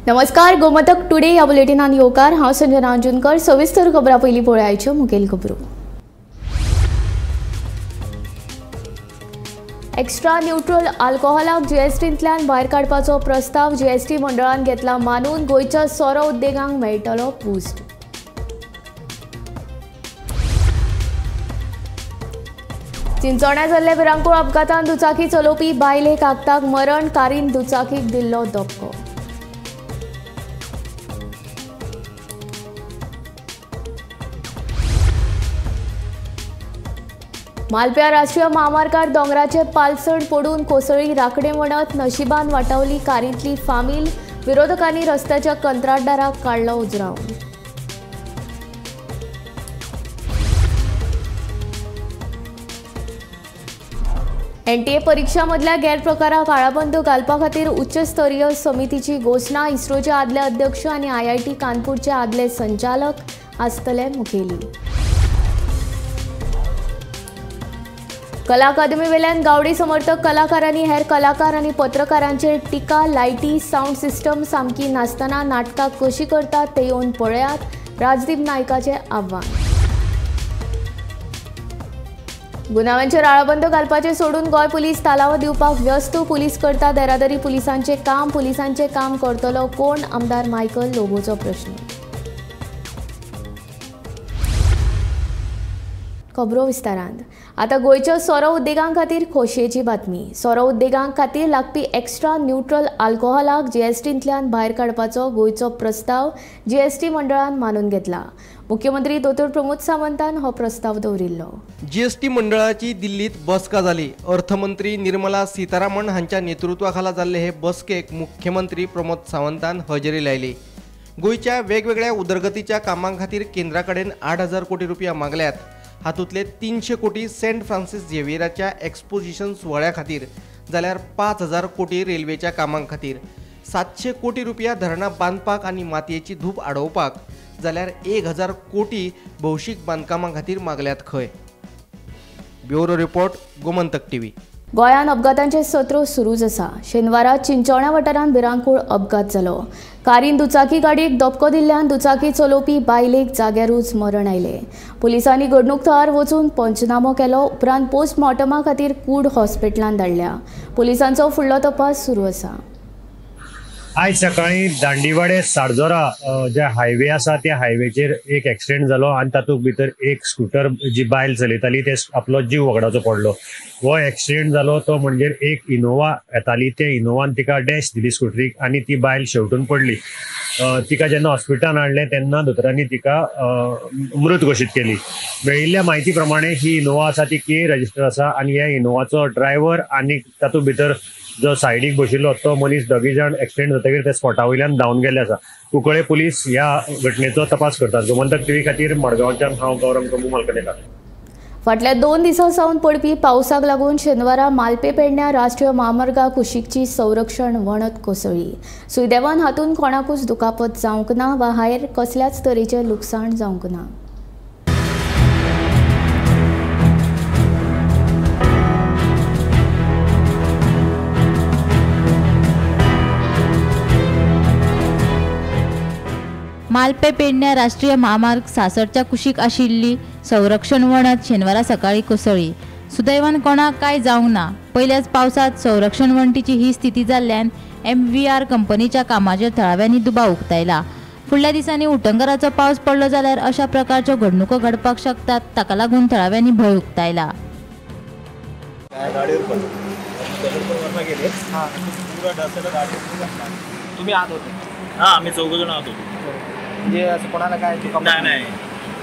नमस्कार, गोमंतक टुडे ह्या बुलेटिनान येवकार. हांव संजना अंजुनकर. सविस्तर खबरां पयलीं पळयाच्यो मुखेल खबरो. एक्स्ट्रा न्यूट्रल आल्कोहोलाक जीएसटींतल्यान भायर काडपाचो प्रस्ताव जीएसटी मंडळान घेतला मानून गोंयच्या सोरो उद्देगांक मेळटलो बूस्ट. चिंचोण्या जाल्ल्या भिरांकूळ अपघातान दुचाकी चलोवपी बायलेक आगताक मरण, कारीन दुचाकीक दिल्लो धपको. मालप्या राष्ट्रीय म्हामार्गार दोंगराचे पालसण पडून कोसळी राखणे वणत, नशिबान वाटावली कारींतली फामील. विरोधकांनी रस्त्याच्या कंत्राटदाराक काडलो उजरावन. एनटीए परिक्षा मदल्या गैरप्रकाराक आळाबंद घालपा खातीर उच्चस्तरीय समितीची घोशणा. इस्रोचे आदले अध्यक्ष आनी आयआयटी कानपूरचे आदले संचालक आसतले मुखेली. कला अकादमी वेल्यान गावडी समर्थक कलाकारांनी हेर कलाकार आनी पत्रकारांचेर टिका. लायटी सावंड सिस्टम सामकी नासतना नाटकां कशी करतात ते येवन पळयात, राजदीप नायकाचें आव्हान. गुन्यांवांचेर आळाबंद घालपाचें सोडून गोंय पुलीस तालाव दिवपाक व्यस्त. पुलीस करता येरादारी पुलिसांचें काम, पुलिसांचें काम करतलो कोण? आमदार मायकल लोबोचो प्रश्न. खबरो विस्तारान. आतां गोंयच्या सोरो उद्देगां खातीर खोशयेची बातमी. सोरो उद्देगां खातीर लागपी एक्स्ट्रा न्यूट्रल आल्कोहोलाक जीएसटींतल्यान भायर काडपाचो गोंयचो प्रस्ताव जीएसटी मंडळान मानून घेतला. मुख्यमंत्री दोतोर प्रमोद सावंतान हो प्रस्ताव दवरिल्लो. जीएसटी मंडळाची दिल्लीत बसका जाली. अर्थमंत्री निर्मला सीतारामन हांच्या नेतृत्वाखाला जाल्ले हे बसकेक मुख्यमंत्री प्रमोद सावंतान हजेरी लायली. गोंयच्या वेगवेगळ्या उदरगतीच्या कामां खातीर केंद्रा कडेन 8,000 कोटी रुपया मागल्यात. हातूंतले 300 कोटी सेंट फ्रांसीस झेवियराच्या एक्सपोजिशन सुवाळ्या खातीर, जाल्यार 5,000 कोटी रेल्वेच्या कामां खातीर, 700 कोटी रुपया धरणां बांदपाक आनी मातयेची धूप आडोवपाक, जाल्यार 1,000 कोटी भौशीक बांदकामां खातीर मागल्यात खंय. Bureau report, Gomantak TV. गोंयांत अपघातांचे सत्र सुरूच आसा. शेनवारा चिंचोण्या वाठारांत भिरांकूळ अपघात जालो. कारीन दुचाकी गाडयेक धपको दिल्ल्यान दुचाकी चलोवपी बायलेक जाग्यारूच मरण आयलें. पुलिसांनी घडणूक थळार वचून पंचनामो केलो. उपरांत पोस्टमॉर्टमा खातीर कूड हॉस्पिटलांत धाडल्या. पुलिसांचो फुडलो तपास सुरू आसा. आयज सकाळी दांडीवाडे साडजोरा जे हायवे आसा त्या हायवेचेर एक एक्सिडेंट जालो आनी तातूंत भितर एक स्कूटर जी बायल चलयताली ते आपलो जीव वगडावचो पडलो. हो एक्सिडेंट जालो तो म्हणजे एक इनोवा येताली, ते इनोवान तिका डॅश दिली स्कुटरीक आनी ती बायल शेवटून पडली. तिका जेन्ना हॉस्पिटलान हाडलें तेन्ना दोतोरांनी तिका मृत घोशीत केली. मेळिल्ल्या म्हायती प्रमाणे ही इनोवा आसा ती के रजिस्टर आसा आनी ह्या इनोवाचो ड्रायव्हर आनी तातूंत भितर जो सायडीक बशिल्लो तो मनीस दोगी जाण एक्सिडेंट जातकीर ते स्पॉटा वयल्यान धांवन गेल्ले आसा. कुंकळे पुलीस ह्या घटनेचो तपास करतात. गोमंतक टीव्ही खातीर मडगांवच्यान हांव गौरव प्रभू मालकणेकार. फाटल्या 2 दिसां सावन पडपी पावसाक लागून शेनवारा मालपे पेडण्या राष्ट्रीय म्हामार्गा कुशीकची संरक्षण वणत कोसळ्ळी. सुदैवान हातूंत कोणाकूच दुखापत जावंक ना वा हेर कसल्याच तरेचें लुकसाण जावंक ना. मालपे पेडण्या राष्ट्रीय म्हामार्ग सासरच्या कुशीक आशिल्ली संरक्षण वणत शेनवारा सकाळी कोसळ्ळी. सुदैवान कोणाक कांय जावंक ना. पयल्याच पावसांत संरक्षण वण्टीची ही स्थिती जाल्ल्यान MVR कंपनीच्या कामाचेर थळाव्यांनी दुबाव उक्तायला. फुडल्या दिसांनी उटंगराचो पावस पडलो जाल्यार अशा प्रकारच्यो घडणुको घडपाक शकतात. ताका लागून थळाव्यांनी भंय उक्तायला. आम्ही चौघ जण आहोत. म्हणजे असं कोणाला काय नाही नाही,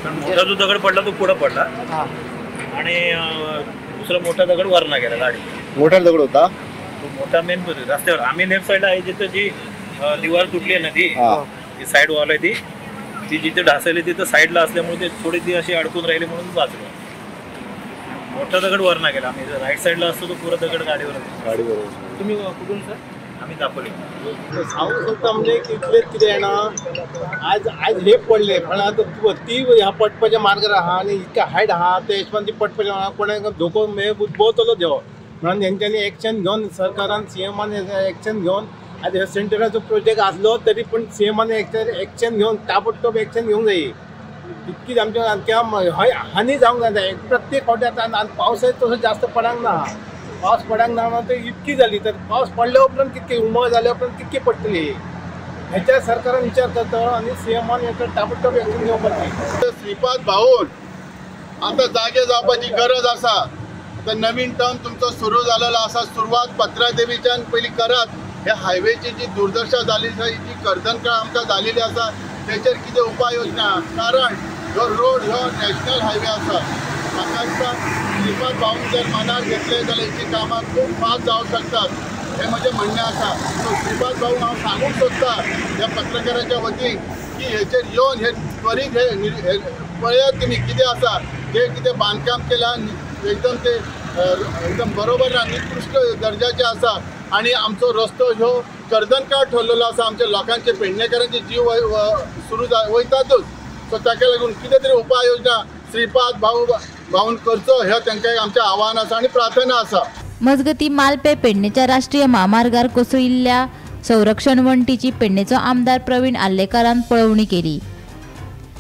पण मोठा जो दगड पडला तो पुढे पडला आणि दुसरा मोठा दगड वरना गेला. गाडी मोठा दगड होता तो मोठा मेन रस्त्यावर. आम्ही लेफ्ट साईडला आहे जिथं जी दिवार तुटली आहे ना ती साईड वॉल आहे ती ती जिथे ढासळली तिथं साईडला असल्यामुळे ते थोडी ती अशी अडकून राहिली म्हणून वाचलो. मोठा दगड वरना गेला. आम्ही राईट साईडला असतो तो पुरा दगड गाडीवर. गाडीवर तुम्ही कुठून सर? आम्ही दापोली. सांगू शकता म्हणजे कितले कितें जाणा, आज आज हे पडले पण आतां ती ह्या पडपाच्या मार्गार आहा आनी इतके हायट आहा ते हिशोबान ती पडपाच्या मार्गार कोणाक धोको उद्भवतलो देव म्हणून तेंच्यांनी एक्शन घेवन सरकारान सीएमान एक्शन घेवन आतां ह्यो सेंटराचो प्रोजेक्ट आसलो तरी पूण सीएमान एक्शन घेवन ताबडतोब एक्शन घेवंक जाय. इतकीच आमच्या हय हानी जावंक जाय. प्रत्येक फावटी आतां पावसय तसो जास्त पडूंक ना, पावस पडूंक ना म्हणून इतकी जाली तर पावस पडल्या उपरांत कितके उमळ जाल्या उपरांत कितकी पडटली हेच्या सरकारान विचार करता आनी सीएमान हेचो ताबडतोब एक्शन घेवपाचें. श्रीपाद भाऊन आतां जागे जावपाची गरज आसा. आतां नवीन टर्म तुमचो सुरू जालेलो आसा, सुरवात पत्रादेवीच्यान पयलीं करात. हे हायवेची जी दुर्दशा जाली आसा, जी कर्दनकाळ आमकां जालेली आसा तेचेर कितें उपाय योजना, कारण ह्यो रोड ह्यो नॅशनल हायवे आसा. म्हाका दिसता श्रीपाद भाऊन जर मनार घेतले जाल्यार हेची कामां खूब फास्ट जावंक शकतात हें म्हजें म्हणणें आसा. सो श्रीपाद भाऊ हांव सांगूंक सोदता ह्या पत्रकाराच्या वतीन की हेचेर येवन हे त्वरीत हे पळयात तुमी कितें आसा, जे कितें बांदकाम केलां एकदम ते एकदम बरोबर ना, निकृश्ट दर्जाचें आसा आनी आमचो रस्तो ह्यो कर्दनकाळ ठरलेलो आसा. आमच्या लोकांचे पेडणेकारांचे जीव सुरू वयतातूच. सो ताका लागून कितें तरी उपाय योजना श्रीपाद भाऊन करचो हे तांकां आमचें आव्हान आसा आनी प्रार्थना आसा. मजगती मालपे पेडणेच्या राष्ट्रीय म्हामार्गार कोसळिल्ल्या संरक्षण वण्टीची पेडणेचो आमदार प्रवीण आर्लेकारान पळोवणी केली.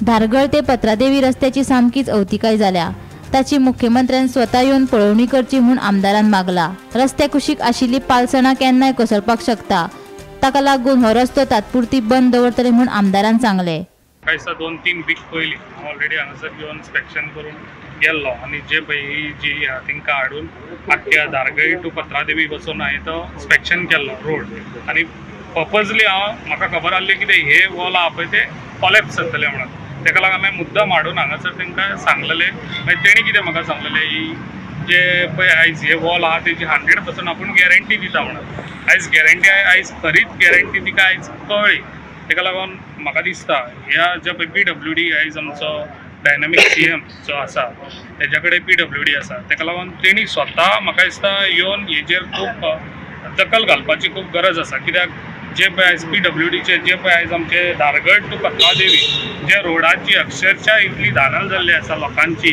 धारगळ ते पत्रादेवी रस्त्याची सामकीच अवतिकाय जाल्या, ताची मुख्यमंत्र्यान स्वता येवन पळोवणी करची म्हूण आमदारान मागला. रस्त्या कुशीक आशिल्ली पालसणां केन्नाय कोसळपाक शकता, ताका लागून हो रस्तो तात्पुरती बंद दवरतले म्हूण आमदारान सांगलें. म्हाका दिसता 2-3 वीक पयलीं हांव ऑलरेडी हांगासर येवन इन्स्पेक्शन करून गेल्लो आनी जे पळय ही जी आहा तांकां हाडून आख्ख्या धारगळी टू पत्रादेवी बसून हांवें तो इन्स्पेक्शन केल्लो रोड. आनी पर्पजली हांव म्हाका खबर आसली कितें हे वॉल आहा पळय ते कॉलेप्स जातले म्हणून, ताका लागून हांवें मुद्दम हाडून हांगासर तांकां सांगलेलें. मागीर तेणी कितें म्हाका सांगलेलें, ही जे पळय आयज हे वॉल आहा तेजी 100% आपूण गॅरंटी दिता म्हणून. आयज गॅरंटी आयज खरीच गॅरंटी तिका आयज कळ्ळी. ताका लागून म्हाका दिसता ह्या जे पळय PWD आयज आमचो डायनामीक CM जो आसा तेज्या कडेन PWD आसा, ताका लागून तेणी स्वता म्हाका दिसता येवन हेजेर खूब दखल घालपाची खूब गरज आसा. कित्याक जे पळय आयज PWDचे जे पळय आयज आमचे धारगळ टू पत्रादेवी जे रोडाची अक्षरशः इतली धानल जाल्ली आसा लोकांची,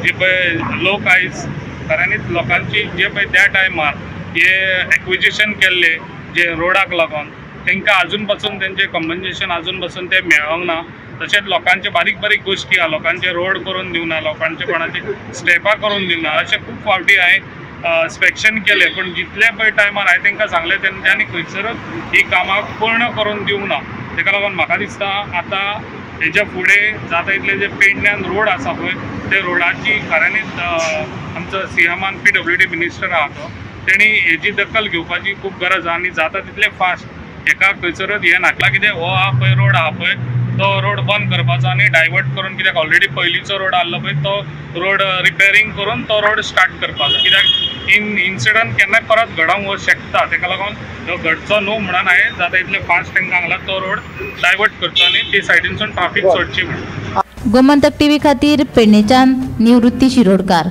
जे पळय लोक आयज खऱ्यांनीच लोकांची जे पळय त्या टायमार हे एक्विजिशन केल्ले जे रोडाक लागून तांकां आजून पासून तेंचें कॉम्पन्सेशन आजून पासून तें मेळोंक ना. तशेंच लोकांचे बारीक बारीक गोश्टी आहा, लोकांचे रोड करून दिवना, लोकांचे कोणाचे स्टेपां करून दिवना, अशें खूब फावटी हांवें इन्स्पेक्शन केलें. पूण जितले पळय टायमार हांवें तांकां सांगलें तेंच्यांनी खंयसरूच ही कामां पूर्ण करून दिवंक ना. ताका लागून म्हाका दिसता आतां हेज्या फुडें जाता इतले जे पेडण्यान रोड आसा पळय ते रोडाची खऱ्यांनीच आमचो सीएमान PWD minister आहा तो तेणी हेजी दखल घेवपाची खूब गरज आहा आनी जाता तितले फास्ट हेका खंयसरूच हें नाकला कितें हो आहा पळय रोड आहा पळय तो रोड बंद करपाचो आनी डायवर्ट करून, कित्याक ऑलरेडी पयलींचो रोड आहलो पळय तो रोड रिपेरींग करून तो रोड स्टार्ट करपाचो. कित्याक इन्सिडंट केन्नाय परत घडोवंक शकता, ताका लागून तो घडचो न्हू म्हणून हांवें जाता इतले फास्ट तांकां सांगलां तो रोड डायवर्ट करचो आनी ते सायडीनसून ट्राफीक सोडची म्हणून. गोमंतक टीव्ही खातीर पेडणेच्यान निवृत्ती शिरोडकार.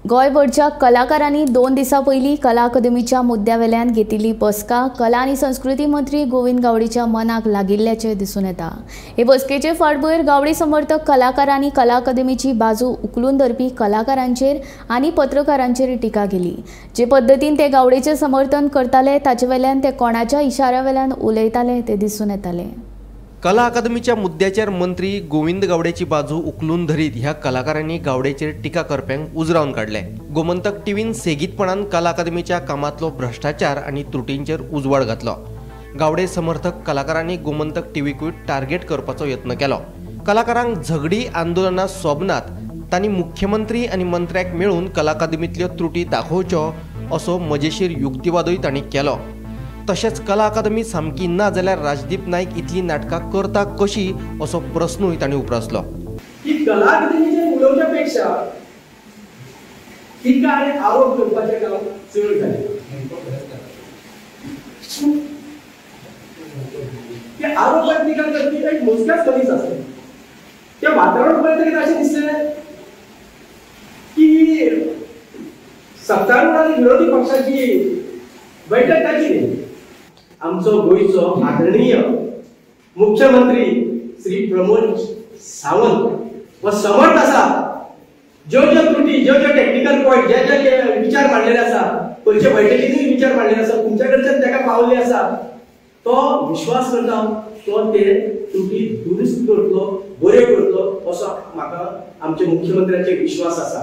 गोंयभरच्या कलाकारांनी 2 दिसां पयलीं कला अकादमीच्या मुद्द्या वेल्यान घेतिल्ली बसका कला आनी संस्कृती मंत्री गोविंद गावडीच्या मनाक लागिल्ल्याचें दिसून येता. हे बसकेचे फाटभूंयेर गावडी समर्थक कलाकारांनी कला अकादमीची बाजू उखलून धरपी कलाकारांचेर आनी पत्रकारांचेर टिका केली. जे पद्दतीन ते गावडेचें समर्थन करताले ताचे वेल्यान ते कोणाच्या इशाऱ्या वेल्यान उलयताले ते दिसून येताले. कला अकादमीच्या मुद्द्याचेर मंत्री गोविंद गावडेची बाजू उखलून धरीत ह्या कलाकारांनी गावडेचेर टिका करप्यांक उजरावन काडले. गोमंतक टीव्हीन सेगीतपणान कला अकादमीच्या कामांतलो भ्रश्टाचार आनी त्रुटींचेर उजवाड घातलो. गावडे समर्थक कलाकारांनी गोमंतक टीव्हीकूय टार्गेट करपाचो यत्न केलो. कलाकारांक झगडी आंदोलनां सोबनात, तांणी मुख्यमंत्री आनी मंत्र्याक मेळून कला अकादमींतल्यो त्रुटी दाखोवच्यो असो मजेशीर युक्तिवादूय तांणी केलो. तशेंच कला अकादमी सामकी ना जाल्यार राजदीप नायक इतली नाटकां करता कशी असो प्रस्नूय तांणी उप्रासलो. की कला अकादमीचेर उलोवच्या पेक्षा टिका आनी आरोप करपाचें काम चड जालें. ते आरोप आनी टिका करपी एक मोजक्याच मनीस आसले. ते वातावरण पळयतकीर अशें दिसलें की सत्तारूढ आनी विरोधी पक्षाची बैठक ताची न्ही. आमचो गोंयचो आदरणीय मुख्यमंत्री श्री प्रमोद सावंत हो समर्थ आसा. ज्यो ज्यो त्रुटी, ज्यो ज्यो टॅक्निकल पॉयंट, जे जे विचार मांडलेले आसा, पयलचे बैठकीनूय विचार मांडलेले आसा, तुमच्या कडच्यान ताका पावल्ले आसा. तो विश्वास करता तो ते त्रुटी दुरुस्त करतलो, बऱ्यो करतलो असो म्हाका आमच्या मुख्यमंत्र्याचेर विश्वास आसा.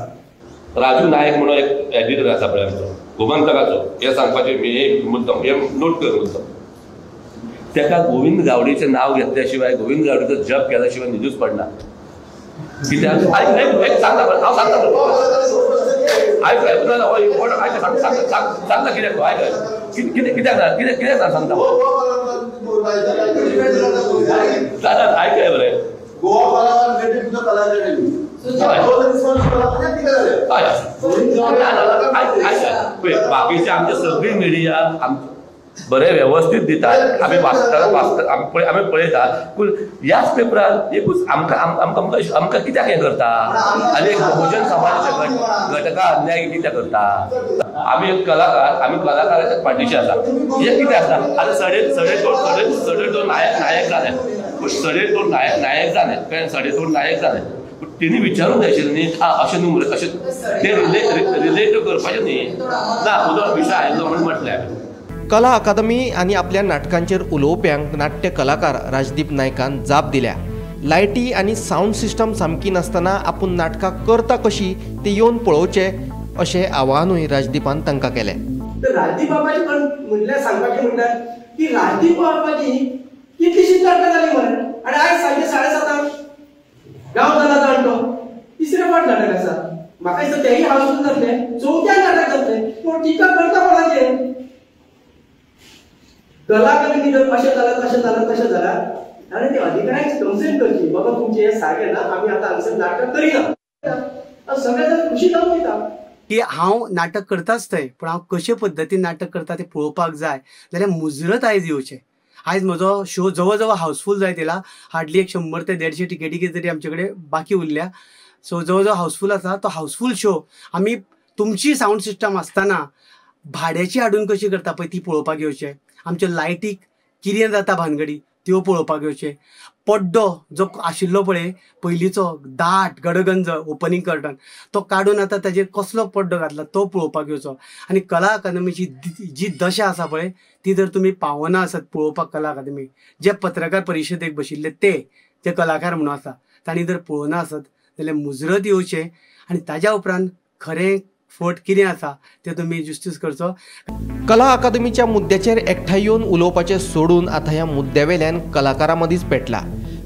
राजू नायक म्हणून एक एडिटर आसा पळय आमचो गोमंतकाचो, हे सांगपाचें हे मुद्दम हे नोट कर मुद्दम. ताका गोविंद गावडीचें नांव घेतल्या शिवाय, गोविंद गावडीचो जप केल्या शिवाय न्हिदूच पडना. कित्याक सांगता हांव, सांगता आयक सांगता कित्याक आयक कितें कित्याक ना कितें कित्याक ना सांगता आयकय बरें. बाकीचे आमचे सगळी मिडिया बरे व्यवस्थित दितात, आमी वाचता वाचता आमी पळयतात. पूण ह्याच पेपरार एकूच आमकां आमकां आमकां कित्याक हें करता आनी एक बहुजन समाजाच्या घटका अन्याय कित्याक करता? आमी एक कलाकार, आमी कलाकाराच्या पाठीशी आसा. हें कितें आसा आतां सडे सडे दोन सडे सडे दोन नायक नायक जाले, पूण सडे दोन नायक नायक जाले, कळ्ळें? सडे दोन नायक जाले, पूण तेणी विचारूंक जाय आशिल्लें न्ही अशें न्हू मरे, अशें तें रिलेट करपाचें न्ही ना. उदक विशय आयलो म्हणून म्हटलें हांवें. कला अकादमी आनी आपल्या नाटकांचेर उलोवप्यांक नाट्य कलाकार राजदीप नायकान जाप दिल्या. लायटी आनी सावंड सिस्टम सामकी नासतना आपूण नाटकां करता कशी ते येवन पळोवचे अशें आवाहनूय राजदीपान तांकां केलें. तर राजदीप बाबाची पण म्हणल्यार सांगपाचें म्हणल्यार की राजदीप बाबाची कितलीशीच नाटकां जालीं मरे आनी आयज सांजे 7:30 गांव जाला जाणटो तिसरे फावट नाटक आसा. म्हाका दिसता तेय हाऊसफूल जातलें, चवथ्यान नाटक जातलें, पूण टिका करता कोणाचेर? कला अकादमी जर अशें जालां तशें जालां तशें जालां आनी ते अधिकाऱ्यांक कंप्लेन करची, बाबा तुमचें हें सारकें ना, आमी आतां हांगसर नाटक करिना. सगळे जाण खुशी जावन वयता की हांव नाटक करताच थंय, पूण हांव कशे पद्दतीन नाटक करता तें पळोवपाक जाय जाल्यार मुजरत आयज येवचें. आयज म्हजो शो जवळ जवळ हाऊसफूल जायत येयला, हार्डली एक 100 ते 150 टिकेटी तरी आमचे कडेन बाकी उरल्या. सो जवळ जवळ हाऊसफूल आसा. तो हाऊसफूल शो आमी तुमची सावंड सिस्टम आसतना भाड्याची हाडून कशी करता पळय ती पळोवपाक येवचें. आमच्या लायटीक कितें जाता भानगडी त्यो पळोवपाक येवचें. पड्डो जो आशिल्लो पळय पयलींचो दाट गडगंज ओपनींग कर्टन तो काडून आतां ताजेर कसलो पड्डो घातला तो पळोवपाक येवचो. आनी कला अकादमीची जी दशा आसा पळय ती जर तुमी पावना आसत पळोवपाक, कला अकादमी जे पत्रकार परिशदेक बशिल्ले ते जे कलाकार म्हणून आसा तांणी जर पळोवना आसत जाल्यार मुजरत येवचें आनी ताज्या उपरांत खरें फट कितें आसा तें तुमी जुस्तीस करचो. कला अकादमीच्या मुद्द्याचेर एकठांय येवन उलोवपाचें सोडून आतां ह्या मुद्द्या वेल्यान कलाकारां मदींच पेटला.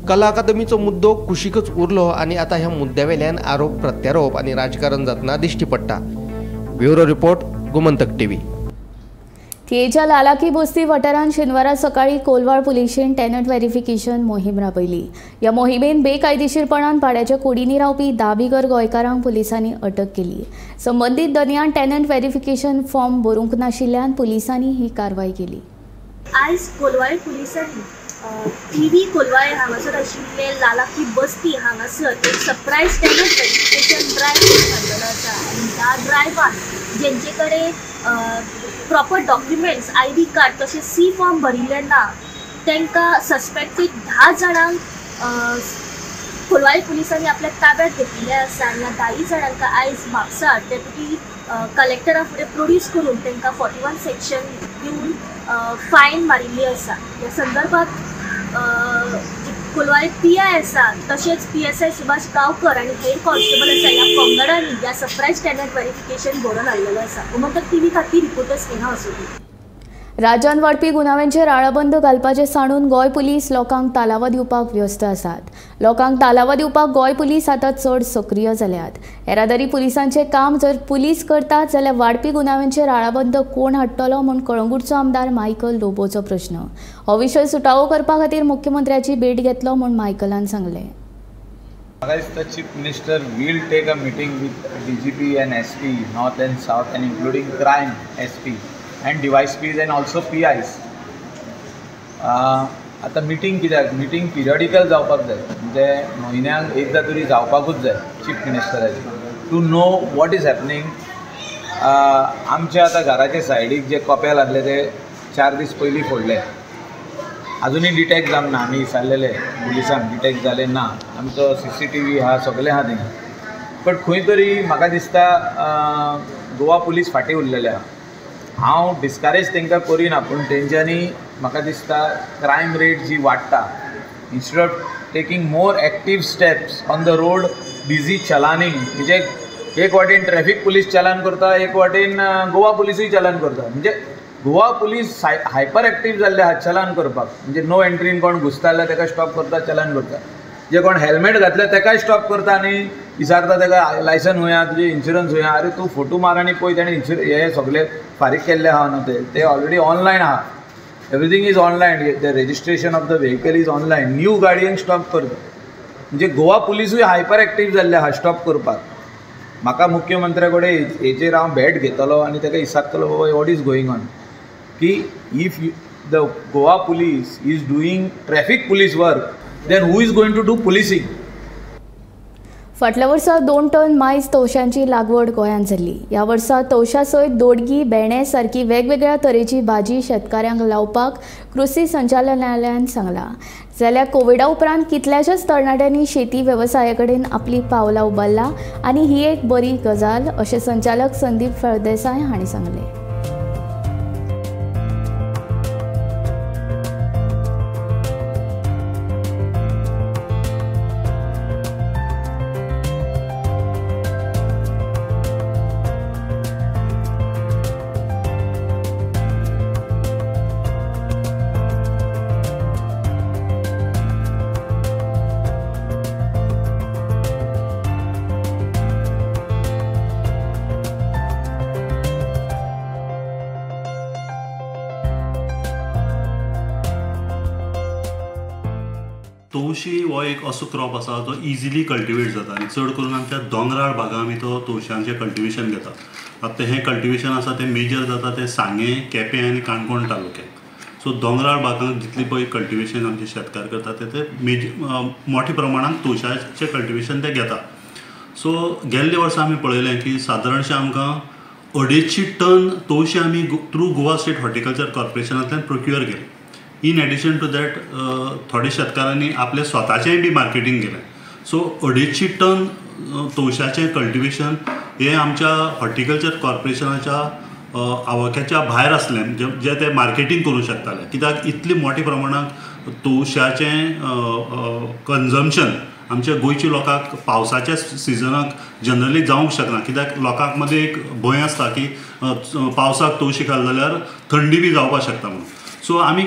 कला अकादमीचो मुद्दो कुशीकच उरलो आनी आतां ह्या मुद्द्या वेल्यान आरोप प्रत्यारोप आनी राजकारण जातना दिश्टी पडटा. Bureau report, Gomantak TV. थियेच्या लालाकी बस्ती वाठारांत शेनवारा सकाळी कोलवाळ पुलिशेन टेनंट व्हेरिफिकेशन मोहीम राबयली. ह्या मोहिमेन बेकायदेशीरपणान भाड्याच्या कुडींनी रावपी 10 बिगर गोंयकारांक पुलिसांनी अटक केली. संबंदीत दनयान टेनंट व्हेरिफिकेशन फॉर्म भरूंक नाशिल्ल्यान पुलिसांनी ही कारवाय केली. आयज कोलवाळ पुलिसांनी टीव्ही कोलवाळ हांगासर आशिल्ले लालाकी बस्ती हांगासर एक सरप्रायज टेनंट व्हेरिफिकेशन ड्रायव्ह घातलेलो आसा आनी ह्या ड्रायव्हान जेंचे कडेन प्रॉपर डॉक्युमेंट्स, ID card तशें सी फॉर्म भरिल्ले ना तांकां सस्पेक्टेड 10 जाणांक कोलवाळ पुलिसांनी आपल्या ताब्यात घेतिल्ले आसा आनी ह्या 10 जाणांक आयज म्हापसा डेप्युटी कलेक्टरा फुडें प्रोड्यूस करून तांकां 41 सेक्शन दिवन फायन मारिल्ली आसा. ह्या संदर्भात कोलवाळ PI आसा तशेंच PSI Subhash Gaonkar आनी हेर कॉन्स्टेबल आसा ह्या पंगडांनी ह्या सरप्रायज टेनंट व्हेरिफिकेशन घडोवन हाडलेलो आसा. गोमंतक टीव्ही खातीर रिपोर्टर स्नेहा असोदी. राज्यांत वाडपी गुन्यांवांचेर आळाबंद घालपाचें सांडून गोंय पुलीस लोकांक तालावा दिवपाक व्यस्त आसात. लोकांक तालावा दिवपाक गोंय पुलीस आतां चड सक्रीय जाल्यात. येरादारी पुलिसांचें काम जर पुलीस करतात जाल्यार वाडपी गुन्यांवांचेर आळाबंद कोण हाडटलो म्हूण कळंगूटचो आमदार मायकल लोबोचो प्रश्न. हो विशय सुटावो करपा खातीर मुख्यमंत्र्याची भेट घेतलो म्हूण मायकलान सांगलें. म्हाका दिसता chief minister will take a meeting with DGP and SP north and south and including crime SP and DYSPs and also PIs. आतां मिटींग कित्याक, मिटींग पिरियडिकल जावपाक जाय, म्हणजे म्हयन्याक एकदां तरी जावपाकूच जाय chief मिनिस्टराची, to know what is happening. आमच्या आतां घराचे सायडीक जे कपेल आसले ते 4 दीस पयलीं फोडले, अजुनूय डिटेक्ट जावंक ना. आमी विचारलेले पुलिसांक, डिटेक्ट जालें ना. आमचो CCTV आहा, सगळें आहा थिंगा, बट खंय तरी म्हाका दिसता गोवा पुलीस फाटीं उरलेले आहा. हांव डिस्करेज तांकां करिना, पूण तेंच्यांनी म्हाका दिसता क्रायम रेट जी वाडटा, instead of taking more active steps on the road, busy chalaning, म्हणजे एक वाटेन ट्रॅफिक पुलीस चलान करता, एक वाटेन गोवा पुलिसूय चलान करता. म्हणजे गोवा पुलीस हायपर एक्टीव जाल्ले आहा चलान करपाक. म्हणजे नो एंट्रीन कोण घुसता जाल्यार ताका स्टॉप करता, चलान करता. जे कोण हेल्मेट घातले ताकाय स्टॉप करता आनी विचारता ताका लायसन हुंया, तुजें इन्शुरन्स हुंया. अरे तूं फोटो मार आनी पळय ताणें इन्शुरन्स हे सगळे फारीक केल्ले आहा न्हू, ते ऑलरेडी ऑनलायन आहा. Everything is online, the registration of the vehicle is online. New गाडयेंक stop करता. म्हणजे गोवा पुलिसूय हायपर एक्टीव जाल्ले आहा स्टॉप करपाक. म्हाका मुख्यमंत्र्या कडेन हेचेर हांव भेट घेतलो आनी ताका विचारतलो बाबा what is going on, की if the Goa police is doing traffic police work then who is going to do policing. फाटल्या वर्सा 2 टन मायज तवशांची लागवड गोंयांत जाल्ली. ह्या वर्सा तवशा सयत दोडगी, भेंडे सारकी वेगवेगळ्या तरेची भाजी शेतकाऱ्यांक लावपाक कृषी संचालनालयान सांगलां. जाल्यार कोविडा उपरांत कितल्याशाच तरणाट्यांनी शेती वेवसाया कडेन आपली पावलां उबारला आनी ही एक बरी गजाल अशें संचालक संदीप फळदेसाय हांणी सांगलें. तवशी हो एक असो क्रॉप आसा जो इजिली कल्टिवेट जाता आनी चड करून आमच्या दोंगराळ भागां आमी तो तवशांचें कल्टिवेशन घेता. आतां हें कल्टिवेशन आसा तें मेजर जाता तें सांगें, केपें आनी काणकोण तालुक्याक. सो दोंगराळ भागांत जितली पळय कल्टिवेशन आमचे शेतकार करता ते मेजर मोठ्या प्रमाणांत तवशाचें कल्टिवेशन ते घेता. सो गेल्ले वर्सा आमी पळयलें की सादारणशें आमकां 250 टन तवशे आमी थ्रू गोवा स्टेट हॉर्टिकल्चर कॉर्पोरेशनांतल्यान प्रोक्युअर केले. इन एडिशन टू that थोडे शेतकारांनी आपले स्वताचेंय बी मार्केटींग केलें. सो 250 टन तवशाचें कल्टिवेशन हें आमच्या हॉर्टिकल्चर कॉर्पोरेशनाच्या आवाक्याच्या भायर आसलें, जे ते मार्केटींग करूं शकताले. कित्याक इतले मोठ्या प्रमाणांत तवशाचें कन्जम्पशन आमच्या गोंयच्या लोकांक पावसाच्या सिजनाक जनरली जावंक शकना. कित्याक लोकांक मदीं एक भंय आसता की पावसाक तवशी खाली जाल्यार थंडी बी जावपाक शकता म्हणून. सो आमी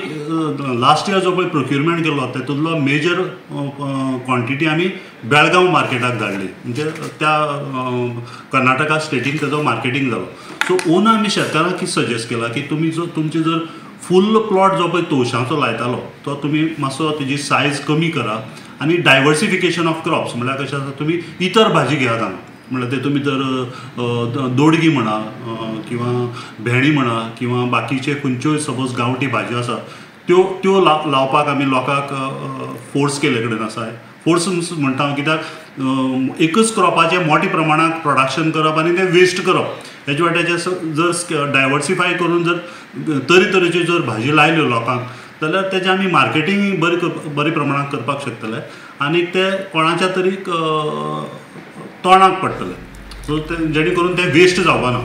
लास्ट इयर जो पळय प्रोक्युरमेंट केल्लो तेतूंतलो मेजर क्वॉन्टिटी आमी बेळगांव मार्केटाक धाडली, म्हणजे त्या कर्नाटका स्टेटीन तेजो मार्केटींग जालो. सो ओन आमी शेतकारांक कितें सजेस्ट केलां की तुमी जो तुमचे जर फूल प्लॉट जो पळय तवशांचो लायतालो तो तुमी मातसो तेजी सायज कमी करा आनी डायवर्सिफिकेशन ऑफ क्रॉप्स म्हणल्यार कशें आसा तुमी इतर भाजी घेयात हांगा, म्हणल्यार ते तुमी जर दोडगी म्हणा किंवा भेंडी म्हणा किंवा बाकीचे खंयच्योय सपोज गांवठी भाजयो आसा त्यो त्यो लावपाक आमी लोकांक फोर्स केल्ले कडेन आसा. फोर्स म्हणटा हांव कित्याक एकच क्रॉपाचें मोठ्या प्रमाणांत प्रोडक्शन करप आनी तें वेस्ट करप हेजे वाट्याचें जर डायवर्सिफाय करून जर तरेतरेच्यो जर भाजी लायल्यो लोकांक जाल्यार तेजें आमी मार्केटींग बरी प्रमाणांत करपाक शकतले आनी ते कोणाच्या तरी तोंडाक पडटले, सो ते जेणे करून ते वेस्ट जावपा ना.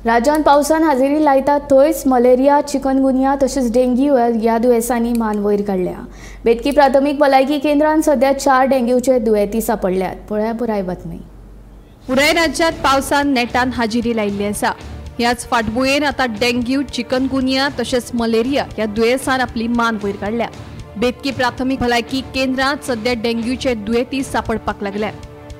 राज्यांत पावसान हाजेरी लायता थंयच मलेरिया, चिकनगुनिया तशेंच डेंग्यू ह्या दुयेंसांनी मान वयर काडल्या. बेतकी प्राथमीक भलायकी केंद्रान सध्या 4 डेंग्यूचे दुयेंती सांपडल्यात. पळया पुराय बातमी. पुराय राज्यांत पावसान नेटान हाजेरी लायिल्ली आसा. ह्याच फाटभुंयेर आतां डेंग्यू, चिकनगुनिया तशेंच मलेरिया ह्या दुयेंसान आपली मान वयर काडल्या. बेतकी प्राथमीक भलायकी केंद्रांत सध्या डेंग्यूचे दुयेंती सांपडपाक लागल्यात.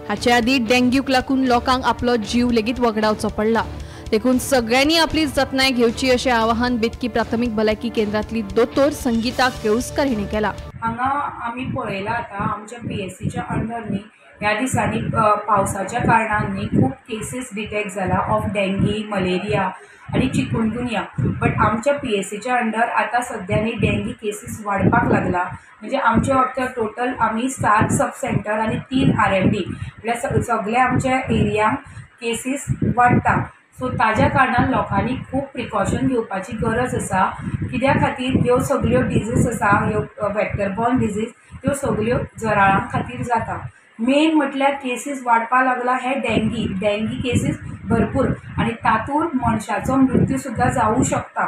हाचे आदीं डेंग्यूक लागून लोकांक आपलो जीव लेगीत वगडावचो पडला. देखून सगळ्यांनी आपली जतनाय घेवची अशें आवाहन बेतकी प्राथमीक भलायकी केंद्रांतली दोतोर संगीता केळुस्कर हिणें केलां. हांगा आमी पळयलां आतां आमच्या पीएससीच्या अंडर न्ही ह्या दिसांनी पावसाच्या कारणान न्ही खूब केसीस डिटेक्ट जाला ऑफ डेंगी, मलेरिया आनी चिकुनगुनिया. बट आमच्या पीएससीच्या अंडर आतां सद्या न्ही डेंगी केसीस वाडपाक लागला. म्हणजे आमच्या वखदार टोटल आमी 7 सब सेंटर आनी 3 RMD म्हळ्यार सगळे आमच्या एरियांक केसीस वाडटा. सो ताज्या कारणान लोकांनी खूब प्रिकॉशन घेवपाची गरज आसा. कित्या खातीर ह्यो सगळ्यो डिजीज आसा, ह्यो वॅक्टर बॉर्न डिजीज त्यो सगळ्यो जराळां खातीर जाता. मेन म्हटल्यार केसीस वाडपाक लागला हे डेंगी. डेंगी केसीस भरपूर आनी तातूंत मनशाचो मृत्यू सुद्दां जावूं शकता.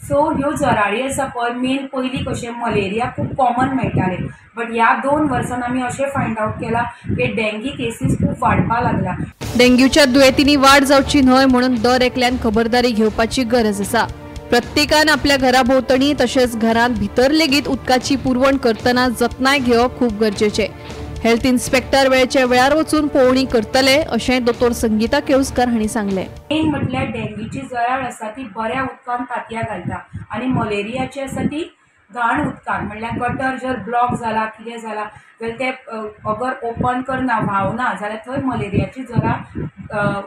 सो ह्यो जराळी आसा पळय मेन पयलीं कशें मलेरिया खूब कॉमन मेळटाले, बट ह्या 2 वर्सान आमी अशें फायंड आवट केलां की डेंगी केसीस खूब वाडपाक लागला. डेंग्यूच्या दुयेंतींनी वाड जावची न्हय म्हणून दर एकल्यान खबरदारी घेवपाची गरज आसा. प्रत्येकान आपल्या घरा भोंवतणी तशेंच घरांत भितर लेगीत उदकाची पुरवण करतना जतनाय घेवप खूब गरजेचें. हेल्थ इन्स्पेक्टर वेळच्या वेळार वचून पळोवणी करतले अशें दोतोर संगीता केळुस्कर हांणी सांगलें. मेन म्हटल्यार डेंगीची जराळ आसा ती बऱ्या उदकान तांतयां घालता आनी मलेरियाची आसा ती घाण उदकान, म्हणल्यार गटर जर ब्लॉक जाला कितें जाला जाल्यार ते अगर ओपन करना व्हांवना जाल्यार थंय मलेरियाची जराळ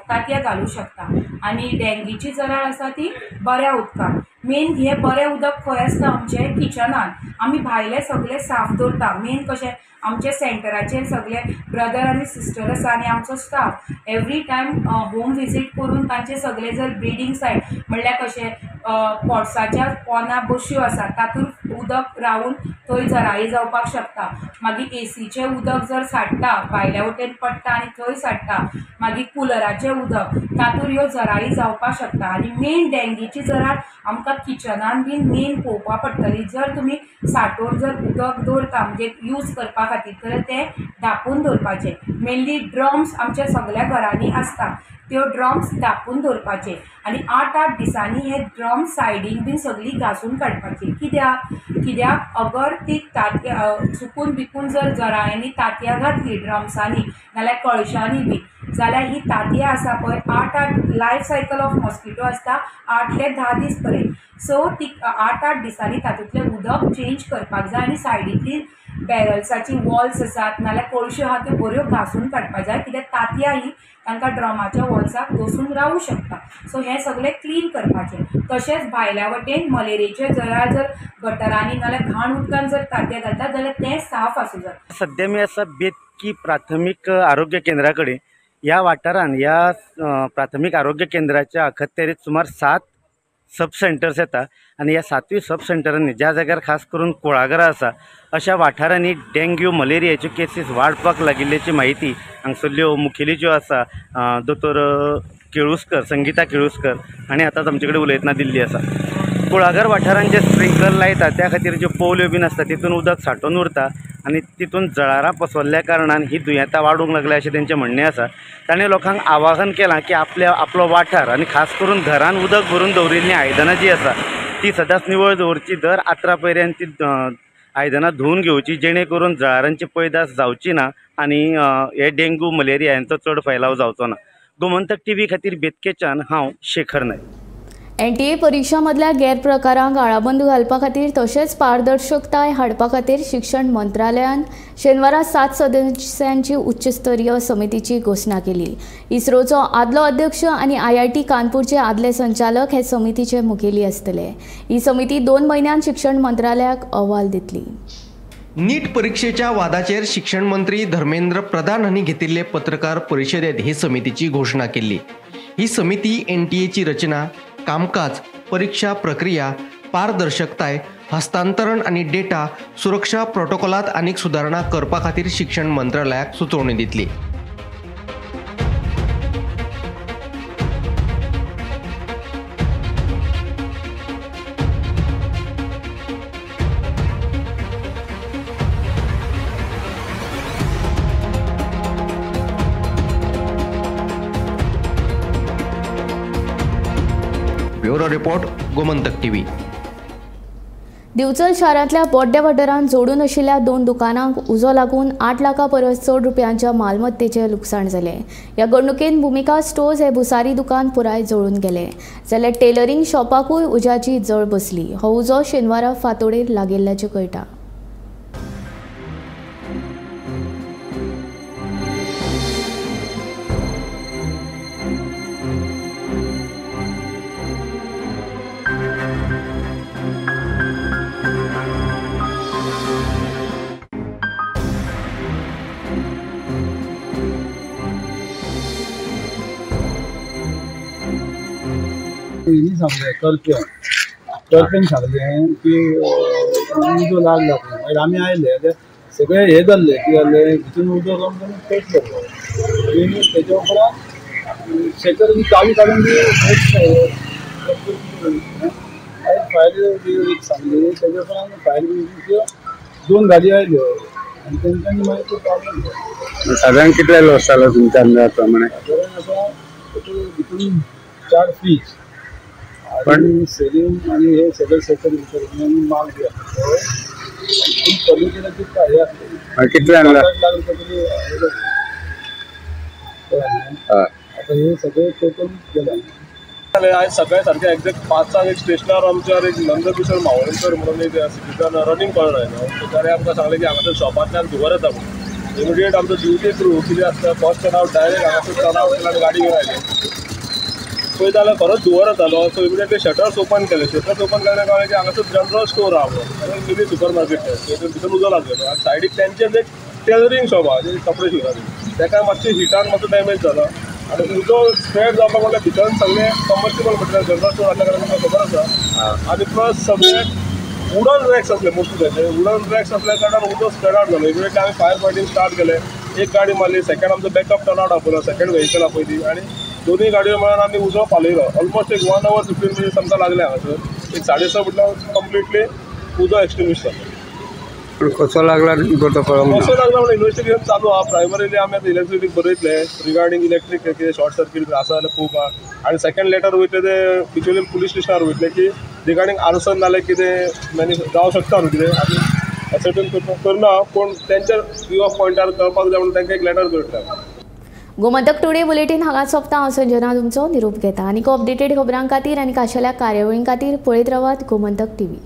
तांतयां घालूं शकता. आनी डेंगीची जराळ आसा ती बऱ्या उदकान. मेन हें बरें उदक खंय आसता आमचें किचनान, आमी भायलें सगळें साफ दवरता. मेन कशें आमच्या सेंटराचेर सगळे ब्रदर आनी सिस्टर आसा आनी आमचो staff every time home visit करून तांचे सगळे जर ब्रिडींग सायट म्हणल्यार कशें पॉट्साच्या पोना बश्यो आसा तातूंत उदक रावून थंय जराळी जावपाक शकता. मागीर एसीचें उदक जर साडटा भायल्या वटेन पडटा आनी थंय साडटा, मागीर कुलराचें उदक तातूंत ह्यो जराळी जावपाक शकता. आनी मेन डेंगीची जराळ आमकां किचनान बीन मेन पळोवपाक पडटली. जर तुमी साठोवन जर उदक दवरता म्हणजे यूज करपा खातीर तर तें धांपून दवरपाचें. मेनली ड्रम्स आमच्या सगळ्या घरांनी आसता, त्यो ड्रम्स धांपून दवरपाचे आनी 8-8 दिसांनी हे ड्रम्स सायडीन बीन सगळी घासून काडपाची. कित्याक कित्याक अगर ती तांतयां चुकून बिकून जर जराळ्यांनी तांतयां घातली ड्रम्सांनी नाल्यार कळशांनी बी जाल्यार ही तांतयां आसा पळय 8-8 लायफ सायकल ऑफ मॉस्किटो आसता 8 ते 10 दीस पर्यंत. सो ती 8-8 दिसांनी तातूंतलें उदक चेंज करपाक जाय आनी सायडींतली बॅरल्साची वॉल्स आसात नाल्यार कळश्यो आहा त्यो बऱ्यो घासून काडपाक जाय, कित्याक तांतयां ही तांकां ड्रमाच्या वॉल्साक दसून रावूं शकता. सो हें सगळें क्लीन करपाचें. तशेंच भायल्या वटेन मलेरियेचे जराळ जर गटरांनी नाल्यार घाण उदकान जर तांतयां घालता जाल्यार तें साफ आसूं जाय. सद्या मी आसा बेतकी प्राथमीक आरोग्य केंद्रा कडेन. ह्या वाठारान ह्या प्राथमीक आरोग्य केंद्राच्या अखत्यारीत सुमार 7 सब सेंटर्स येता आनी ह्या 7 सब सेंटरांनी ज्या जाग्यार खास करून कुळागरां आसा अशा वाठारांनी डेंग्यू मलेरियाच्यो केसीस वाडपाक लागिल्ल्याची म्हायती हांगसरल्यो मुखेली ज्यो आसा दोतोर केळुस्कर, संगीता केळुस्कर हांणी आतांच आमचे कडेन उलयतना दिल्ली आसा. कुळागर वाठारांत जे स्प्रिंकलर लायता त्या खातीर ज्यो पोवल्यो बीन आसता तितून उदक सांठोवन उरता आनी तितून जळारां पसरल्या कारणान ही दुयेंतां वाडूंक लागल्या अशें तेंचें म्हणणें आसा. ताणें लोकांक आवाहन केलां की आपल्या आपलो वाठार आनी खास करून घरान उदक भरून दवरिल्लीं आयदनां जीं आसा ती सदांच निवळ दवरची, दर आत्रा पयऱ्यान ती आयदनां धुवन घेवची जेणे करून जळारांची पैदास जावची ना आनी हे डेंग्यू मलेरिया हांचो चड फैलाव जावचो ना. गोमंतक टीव्ही खातीर बेतकेच्यान हांव शेखर नायक. एनटीए परिक्षा मदल्या गैरप्रकारांक आळाबंद घालपा खातीर तशेंच पारदर्शकताय हाडपा खातीर शिक्षण मंत्रालयान शेनवारा 7 सदस्यांची उच्चस्तरीय समितीची घोशणा केली. इस्रोचो आदलो अध्यक्ष आनी IIT कानपूरचे आदले संचालक हे समितीचे मुखेली आसतले. ही समिती 2 म्हयन्यान शिक्षण मंत्रालयाक अहवाल दितली. नीट परीक्षेच्या वादाचेर शिक्षण मंत्री धर्मेंद्र प्रधान हांणी घेतिल्ले पत्रकार परिशदेत ही समितीची घोशणा केल्ली. ही समिती एनटीएची रचना, कामकाज, परीक्षा प्रक्रिया, पारदर्शकताय, हस्तांतरण आनी डेटा सुरक्षा प्रोटोकॉलात आनीक सुदारणा करपा खातीर शिक्षण मंत्रालयाक सुचोवणी दितली. Bureau report, Gomantak TV. Divchal शारांतल्या बोड्डे वाठारांत जोडून आशिल्ल्या 2 दुकानांक उजो लागून 8 लाखां परस चड रुपयांच्या मालमत्तेचें लुकसाण जालें. ह्या घडणुकेन भुमिका स्टोर्स हे भुसारी दुकान पुराय जळून गेलें, जाल्यार टेलरींग शॉपाकूय उज्याची जळ बसली. हो उजो शेनवारा फांतोडेर लागिल्ल्याचें कळटा. हेणी सांगलें कर्फ्यून सांगलें की उजो लागला. मागीर आमी आयले सगळे हे जाल्ले कितें जाल्लें भितून उजो आमकां पेटलो आनी तेच्या उपरांत शटर चावी काडून फायर ब्रिगेडीक सांगले, तेज्या उपरांत फायर ब्रिगेडीच्यो 2 गाडयो आयल्यो आनी तेंच्यांनी मागीर तो प्रॉब्लम जालो. सादारण कितले लॉस जालो तुमच्या अंदाजा प्रमाणे? सादारण आतां भितून 4 फ्रीज आनी सेलिंग आनी हे सगळे शटर भितर आनी माल बी आसलो, पूण फर्निचराची हे आसलें. कितले अंदाज? 7-8 लाख रुपया तरी. आतां हे सगळे टोटल गेले. आयज सकाळी सारकें एक्झॅक्ट 5 एक स्टेशनार आमच्या एक नंदकिशोर मावळणकर म्हणून एक सिटींतल्यान रनिंग कॉल आयलो. ताणें आमकां सांगलें की हांगासर शॉपांतल्यान धुंवर येता म्हणून. इमिडिएट आमचो ड्युटी क्रू कितें आसता फर्स्ट टर्न आवट डायरेक्ट हांगासर टर्न आवट केला आनी गाडी घेवन आयली. पळयता जाल्यार खरोच धुंवर येतालो. सो इमिडिएटली शटर्स ओपन केले. शटर्स ओपन केले कळ्ळें की हांगासर जनरल स्टोर आहा म्हणून, मिनी सुपर मार्केट तेतून भितर उजो लागलेलो. आनी सायडीक तेंचेच एक टेलरींग शॉप आहा, जे कपडे शिंवता तेका मातशें हिटान मातसो डॅमेज जालो आनी उजो स्प्रेड जावपाक म्हणल्यार भितर सगळें कंबस्टेबल मटेरियल जनरल स्टोर आसल्या कारणान तुमकां खबर आसा. आनी प्लस सगळे वुडन रॅक्स आसले मोस्टली तेजे, वुडन रॅक्स आसल्या कारणान उजो स्प्रेड आवट जालो. इमिडिएटली आमी फायर फायटींग स्टार्ट केलें. एक गाडी मारली, सेकंड आमचो बॅकअप टर्न आवट आपयलो, सेकंड व्हेकल आपयली आनी दोनूय गाडयो मेळून आमी उजो पालयलो. ऑलमोस्ट एक 1 our 15 minutes आमकां लागले हांगासर. एक 6:30 म्हटल्यार कंप्लिटली उजो एक्सटिंग्विश जालो. पण कसो लागला नेमको तो कळोंक ना. कसो लागला म्हणल्यार इन्वेस्टिगेशन चालू आहा. प्रायमरीली आमी आतां इलेक्ट्रिसिटीक बरयतले रिगार्डींग इलेक्ट्रीक कितें शॉर्ट सर्कीट आसा जाल्यार पळोवपाक, आनी सेकंड लेटर वयतले ते बिचोली पुलीस स्टेशनार वयतले की रिगार्डींग आर्सन नाल्यार कितें मॅनी जावं शकता न्हू कितें आमी एसर्टेन करना, पूण तेंच्या व्यू ऑफ पॉयंटार कळपाक जाय म्हणून तांकां एक लेटर बरयतले. गोमंतक टुडे बुलेटीन हांगा सोंपता. हांव संजना तुमचो निरोप घेता. आनीक अपडेटेड खबरां खातीर आनी खाशेल्या कार्यावळीं खातीर पळयत रावात गोमंतक टीव्ही.